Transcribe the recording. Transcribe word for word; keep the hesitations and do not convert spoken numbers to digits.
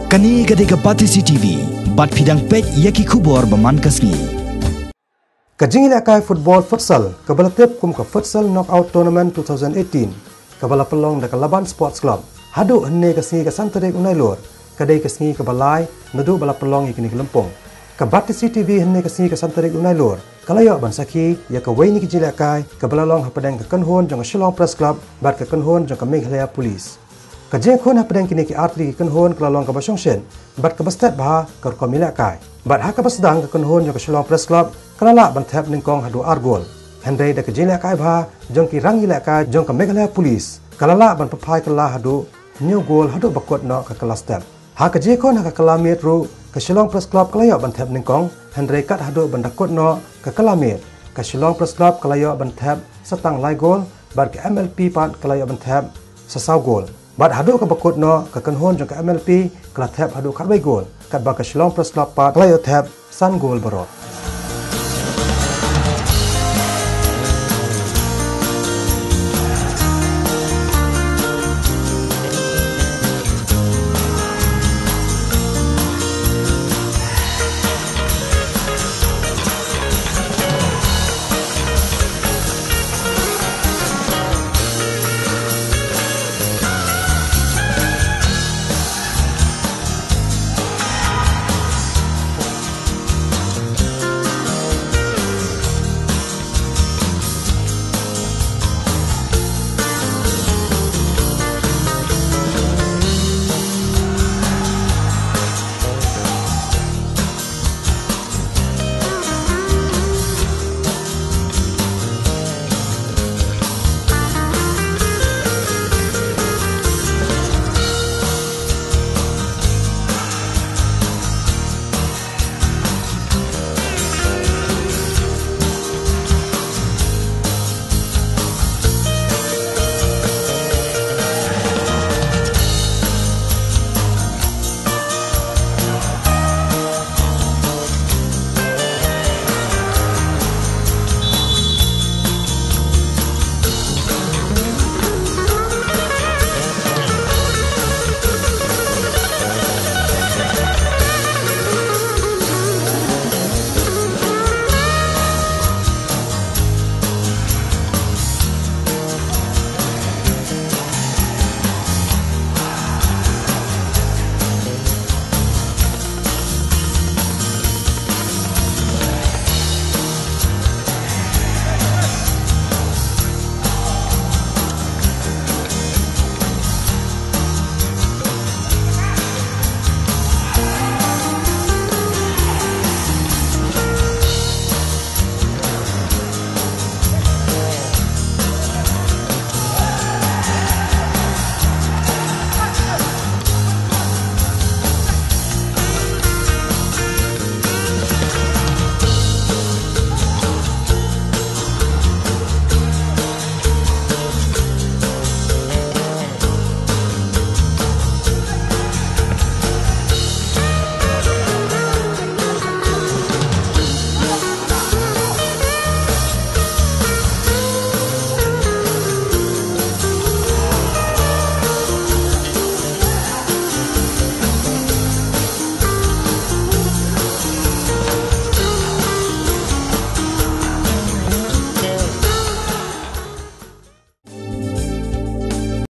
Kane ka dei ka Batesi T V, bad phi dang peit ïa ki khubor ba man ka sngi. Ka jingïalehkai football futsal, kaba la tip kum ka Futsal Knockout Tournament two thousand eighteen, kaba la pynlong da ka Laban Sports Club, haduh hynne ka sngi ka san tarik u Nailur, ka dei ka sngi kaba lai naduh ba la pynlong ïa kane ka lympung. Ka Batesi T V hynne ka sngi ka san tarik u Nailur, ka la ïoh ban sakhi ïa kawei na ki jingïalehkai kaba la long hapdeng ka kynhun jong ka Shillong Press Club bad ka kynhun jong ka Meghalaya Police. Ka jingïakhun hapdeng kine ki artylli ki kynhun ka la long kaba shongshit bad kaba stet bha ka rukom ïalehkai. Bad ha kaba sdang, ka kynhun jong ka Shillong Press Club ka la lah ban thep nyngkong haduh ar gol. Hynrei da ka jingïalehkai bha jong ki rangïalehkai jong ka Meghalaya Police, ka la lah ban pynphai kylla haduh hynñiew gol haduh ba kut noh ka kylla step. Ha ka jingïakhun ha ka kylla miet ruh, ka Shillong Press Club ka la ïoh ban thep nyngkong, hynrei kat haduh ban da kut noh ka kylla miet, ka Shillong Press Club ka la ïoh ban thep sa tang lai gol, bad ka M L P pat ka la ïoh ban thep sa saw gol. Bad haduh kaba kut noh, ka kynhun jong ka M L P ka la thep haduh khatwei gol, katba ka Shillong Press Club pat ka la ïoh thep san gol baroh.